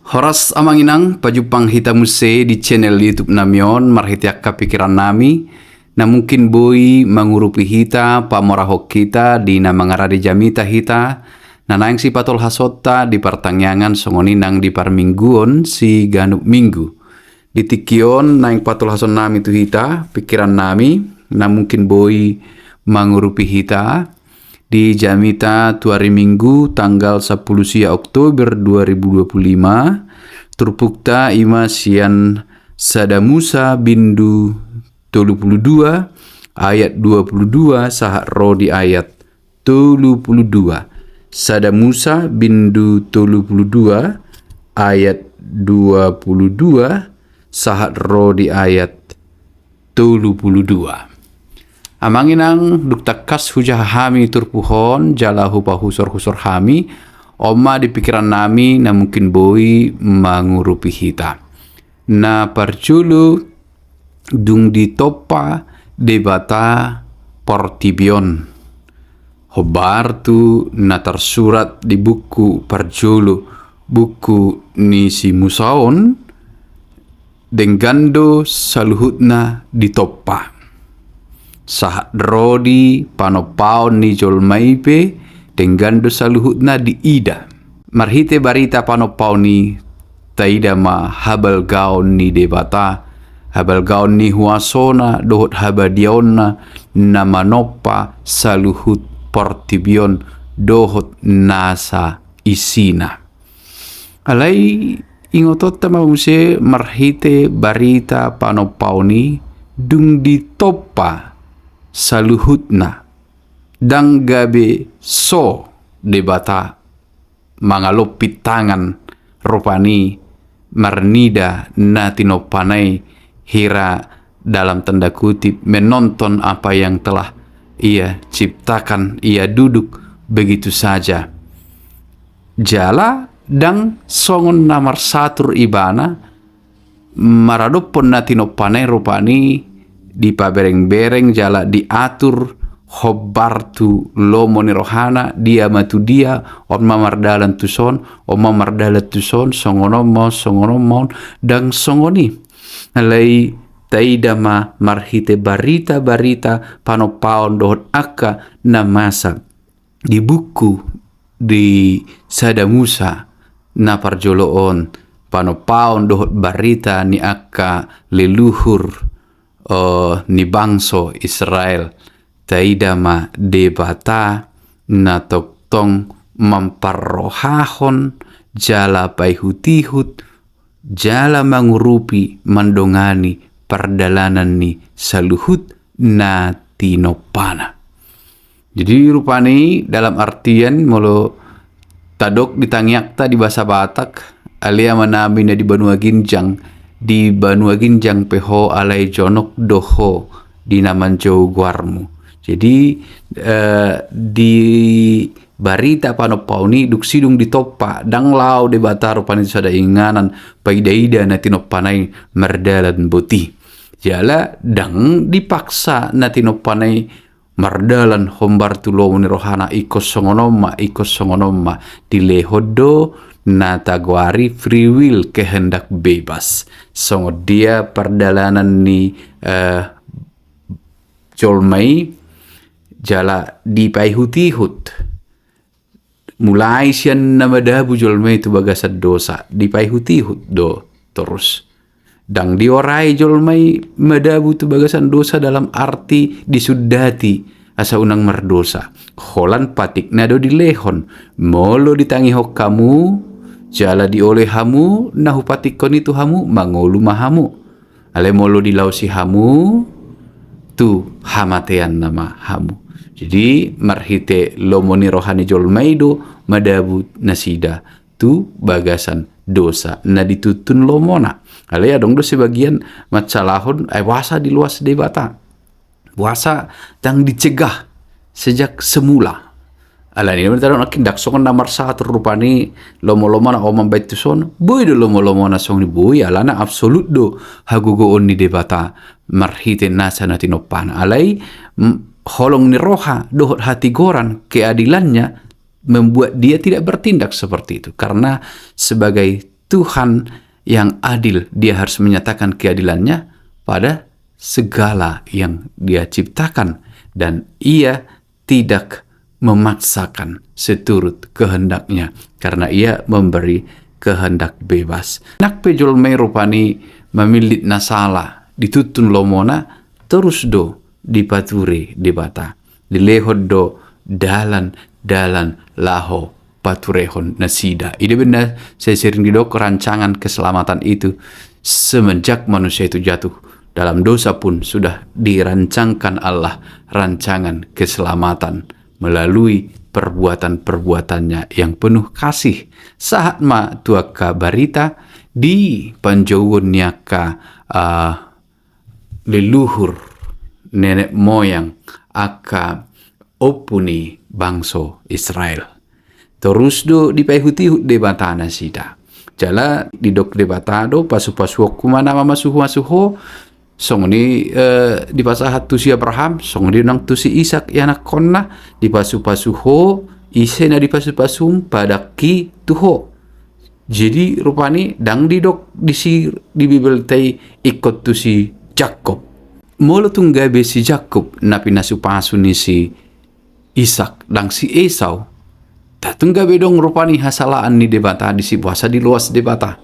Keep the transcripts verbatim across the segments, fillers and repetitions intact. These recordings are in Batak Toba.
Horas amang inang, pajumpang hita muse di channel YouTube nami on, marhite angka pikiran nami, na mungkin boi mangurupi hita, pamorahon hita di na mangarade jamita hita, na naeng sipatolhasonta di partangiangan songon i nang di parmingguon siganup minggu. Di tingki on naeng patolhason nami tu hita, pikiran nami, na mungkin boi mangurupi hita, di jamita tu ari Minggu tanggal sampulu sia Oktober dua ribu dua puluh lima, turpukta ima sian Sada Musa bindu tolu puluh dua ayat dua puluh dua sahat ro di ayat tolu puluh dua. Sada Musa bindu tolu puluh dua ayat dua puluh dua sahat ro di ayat tolu puluh dua. Amang inang, dung tangkas hujaha hami turpuk on jala hupahusorhusor hami, on ma di pikiran nami na mungkin boi mangurupi hita. Na parjolo, dung ditompa Debata portibi on. Hombar tu na tarsurat di buku parjolo, buku ni si Musa on, denggan do saluhutna ditompa. Sahat ro di panompaon ni jolma i pe, denggan do saluhutna diida. Marhite barita panompaon i, taida ma habalgaon ni Debata, habalgaon ni huasona dohot habadiaonna na manompa saluhut portibi on dohot nasa isina. Alai ingotonta ma muse marhite barita panompaon i, dung ditompa saluhutna, ndang gabe so Debata mangalompit tangan rupani marnida na tinompana i, hira dalam tanda kutip menonton apa yang telah ia ciptakan, ia duduk begitu saja. Jala ndang songon na marsatur ibana maradophon na tinompana i rupani dipaberengbereng jala diatur hombar tu lomo ni rohana, dia ma tu dia, on ma mardalan tuson, on ma mardalan tuson, songon on ma on, songon on ma on, ndang songon i. Alai taida ma marhite barita-barita panompaon dohot angka na masa di buku di Sada Musa na parjolo on, panompaon dohot barita ni angka leluhur, eh, ni bangso Israel. Taida ma Debata na tongtong mamparrohahon jala paihutihut jala mangurupi mandongani pardalanan ni saluhut na tinompana. Jadi rupani dalam artian molo tadok di tangiangta di bahasa Batak, ale amanami na di banua ginjang, di banua ginjang pe ho alai jonok do ho di na manjou goarmu. Jadi, eh, di barita panompaon i dung sidung ditompa, ndang laho Debata rupani tu sada inganan, paidaida na tinompana i mardalan boti. Jala ndang dipaksa na tinompana i mardalan hombar tu lomo ni rohana, ingkon songon on ma, ingkon songon on ma, dilehon do na tagoari free will, kehendak bebas. Songon dia pardalanan ni, eh, jolma i, jala dipaihutihut. Mulai sian na madabu jolma i tu bagasan dosa, dipaihutihut do torus. Ndang diorai jolma i madabu tu bagasan dosa dalam arti disundati asa unang mardosa. Holan patikna do dilehon, molo ditangihon hamu, jala dioloi hamu na hupatikkon i tu hamu, mangolu ma hamu. Alai molo dilaosi hamu, tu hamatean nama hamu. Jadi marhite lomo ni roha ni jolma i do madabu nasida tu bagasan dosa na dituntun lomona. Alai adong do sebagian mansalahon, ai boasa diloas Debata? Boasa ndang dicegah sejak semula? Alani i do tadok nangkin ndang songon na marsatur rupani lomo-lomona on mambaen tuson, boi do lomo-lomona songon i, boi, alana absolut do hagogoon ni Debata marhite nasa na tinompana. Alai, mm, holong ni roha dohot hatigoran keadilannya membuat dia tidak bertindak seperti itu. Karena sebagai Tuhan yang adil, Dia harus menyatakan keadilannya pada segala yang Dia ciptakan, dan Ia tidak memaksakan seturut kehendak-Nya, karena Ia memberi kehendak bebas. Nang pe jolma i rupani mamillit na sala, dituntun lomona, torus do dipature Debata. Dilehon do dalan-dalan laho paturehon nasida. I do umbahen na sai sering didok, rancangan keselamatan itu semenjak manusia itu jatuh dalam dosa pun sudah dirancangkan Allah rancangan keselamatan melalui perbuatan-perbuatan-Nya yang penuh kasih. Sahat ma tu angka barita di panjouon ni angka, ah, leluhur, nenek moyang, angka ompu ni bangso Israel. Torus do dipaihut-ihut Debata nasida. Jala didok Debata do, pasu-pasuonku ma na mamasumasu ho, songon i, eh, dipasahat tu si Abraham, songon i nang tu si Isak ianakhonna, dipasu-pasu ho, ise na dipasu-pasum, padangki tu ho. Jadi rupani ndang didok disi di Bibelta i ingkon tu si Jakkob. Molo tung gabe si Jakkob na pinasu-pasu ni si Isak, ndang si Esau, ta tung gabe dong rupani hasalaan ni Debata disi, boasa diloas Debata.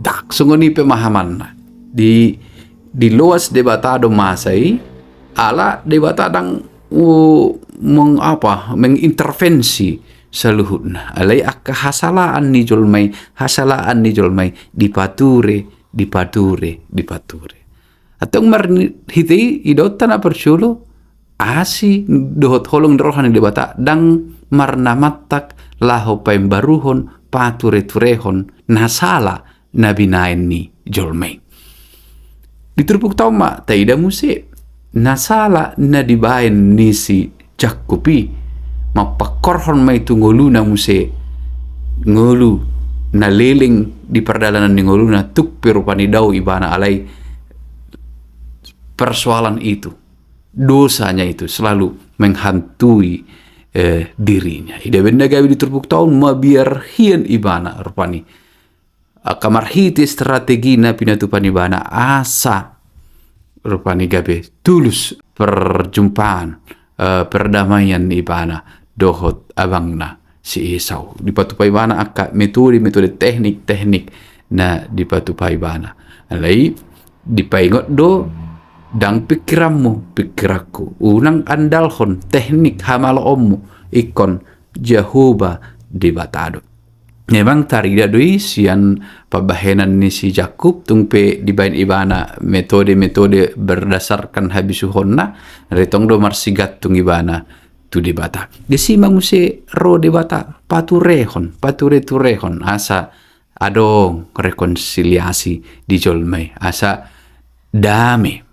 Ndang songon i pemahamanna. Di, diloas Debata do masa i, ala Debata ndang, uh, meng-, apa, mengintervensi saluhutna. Alai angka hasalaan ni jolma i, hasalaan ni jolma i dipature, dipature, dipature. Antong marhite i idaonta na parjolo, asi dohot holong ni roha ni Debata ndang marnamattak laho paimbaruhon, pature-turehon na sala na binaen ni jolma i. Di turpukta on ma taida muse na sala na dibaen ni si Jakkob i, mampangkorhon ma i tu ngoluna muse, ngolu na leleng di pardalanan ni ngoluna, tung pe rupani dao ibana, alai persoalan itu, dosanya itu selalu menghantui, eh, dirinya. I do umbahen na gabe di turpukta on, mabiar hian ibana rupani. Angka marhite strategi na pinatupa ni ibana asa rupani gabe tulus perjumpaan, eh, perdamaian ni ibana dohot abangna si Esau. Dipatupa ibana angka metode-metode, teknik-teknik na dipatupa ibana. Alai dipaingot do, ndang pikiranmu, pikiranku. Unang andalhon teknik hamaloonmu, ingkon Jahowa Debata do. Memang tarida do i sian pambahenan ni si Jakkob, tung pe dibaen ibana metode-metode berdasarkan habisuhonna, retong do marsigantung ibana tu Debata. Disi ma muse ro Debata paturehon, pature-turehon, asa adong rekonsiliasi di jolma i, asa dame.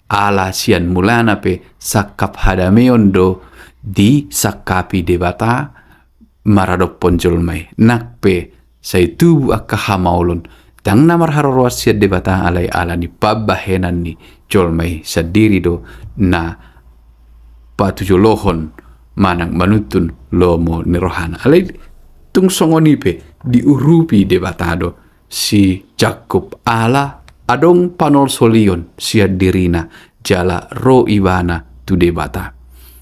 Ala sian mulana pe sangkap hadameon do disangkapi Debata maradophon jolma i. Nang pe sai tubu angka hamaolon, ndang na marharoroan sian Debata, alai ala ni pambahenan ni jolma i sandiri do na patujolohon manang manuntun lomo ni rohana. Alai tung songon i pe diurupi Debata do si Jakkob, ala adong panolsolion sian dirina, jala ro ibana tu Debata.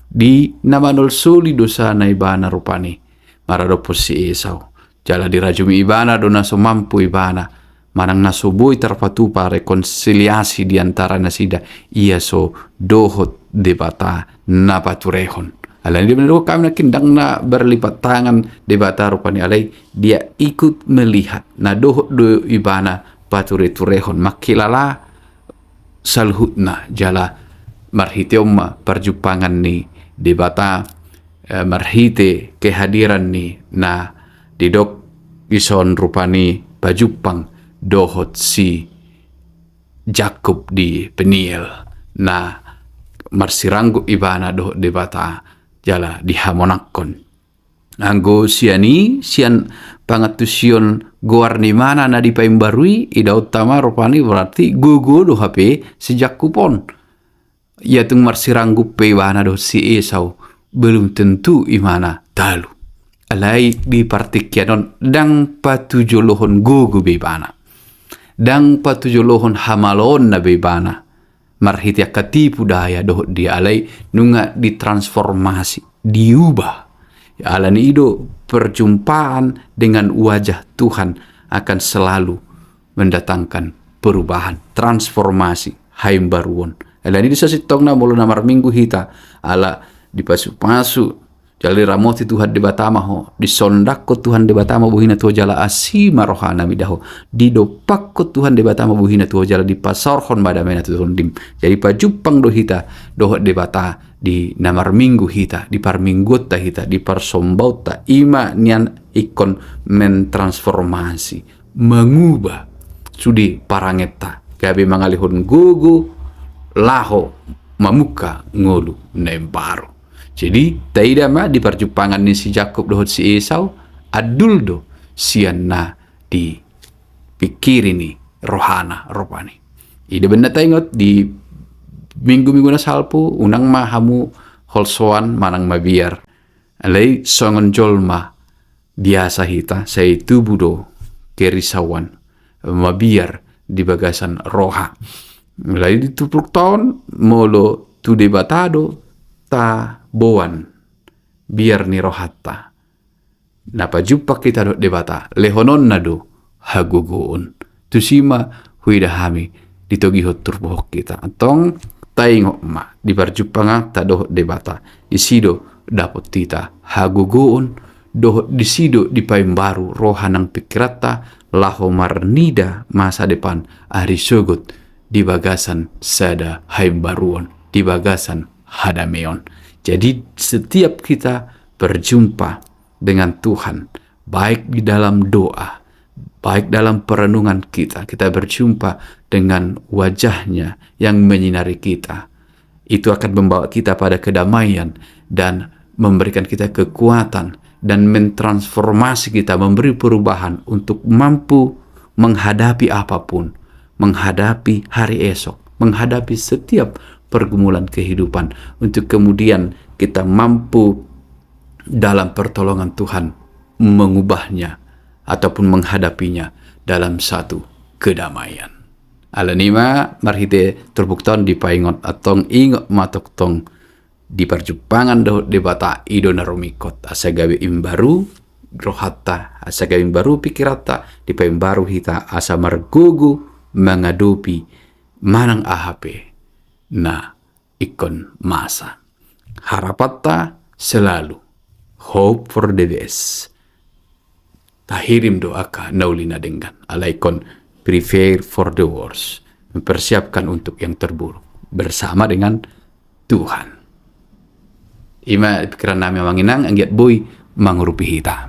Di na manolsoli dosana ibana rupani maradophon si Esau, jala dirajumi ibana do na so mampu ibana, manang na so boi tarpatupa rekonsiliasi di antara nasida, ia so dohot Debata na paturehon. Alani dia menurut kami na nangkin ndang na berlipat tangan Debata rupani, alai Dia ikut melihat, na dohot do ibana pature-turehon, mangkilala saluhutna, jala marhite on ma parjumpangan ni Debata, eh, marhite kehadiran ni na didok dison rupani pajumpang dohot si Jakkob di Peniel, na marsiranggup ibana dohot Debata jala dihamonangkon. Anggo sian i, sian pangantusion goar ni ibana na dipaimbaru i, idaonta ma rupani berarti gogo do hape si Jakkob on. Ia tung marsiranggup pe ibana dohot si Esau, belum tentu ibana talu. Alai di partingkian on ndang patujolohon gogo be ibana. Ndang patujolohon hamaloonna be ibana. Marhite angka tipu daya dohot dia, alai nunga ditransformasi, diubah. Alani i do perjumpaan dengan wajah Tuhan akan selalu mendatangkan perubahan, transformasi, haimbaruon. Alani i do sasintongna molo na marminggu hita, ala dipasupasu, jala diramoti Tuhan Debata ma ho, disondanghon Tuhan Debata ma bohina tu ho jala asi ma rohana mida ho, didompakhon Tuhan Debata ma bohina tu ho jala dipasaorhon ma damena tu tondim. Jadi pajumpang do hita dohot Debata di na marminggu hita, di parmingguonta hita, di parsombaonta, i ma nian ingkon mentransformasi, mengubah sude parangenta, gabe mangalehon gogo laho mamungka ngolu na imbaru. Jadi taida ma di parjumpangan ni si Jakkob dohot si Esau, andul do sian na dipingkiri ni rohana rupani. I do umbahen na taingot di minggu-minggu na salpu, unang ma hamu holsoan manang mabiar. Alai songon jolma biasa hita, sai tubu do kerisauan, mabiar di bagasan roha. Alai di turpukta on molo tu Debata do taboan biar ni rohanta, na pajumpang hita dohot Debata, lehononna do hagogoon. Tusi ma huida hami ditogihon turpuk hita. Antong taingot ma di parjumpanganta dohot Debata, disi do dapot hita hagogoon, dohot disi do dipaimbaru roha nang pingkiranta, laho marnida masa depan ari sogot di bagasan sada haimbaruon, di bagasan hadameon. Jadi setiap kita berjumpa dengan Tuhan, baik di dalam doa, baik dalam perenungan kita, kita berjumpa dengan wajah-Nya yang menyinari kita. Itu akan membawa kita pada kedamaian dan memberikan kita kekuatan dan mentransformasi kita, memberi perubahan untuk mampu menghadapi apapun, menghadapi hari esok, menghadapi setiap pergumulan kehidupan, untuk kemudian kita mampu dalam pertolongan Tuhan mengubahnya ataupun menghadapinya dalam satu kedamaian. Alani i ma marhite turpukta on dipaingot, antong ingot ma tongtong di parjumpangan dohot Debata, i do na rumingkot asa gabe imbaru rohanta, asa gabe imbaru pingkiranta, dipaimbaru hita asa margogo mangadopi manang aha pe na ingkon masa. Harapanta selalu hope for the best. Tahirim do angka na uli na denggan, alai ingkon prepare for the worst, mempersiapkan untuk yang terburuk bersama dengan Tuhan. I ma pikiran nami, amang inang, anggiat boi mangurupi hita.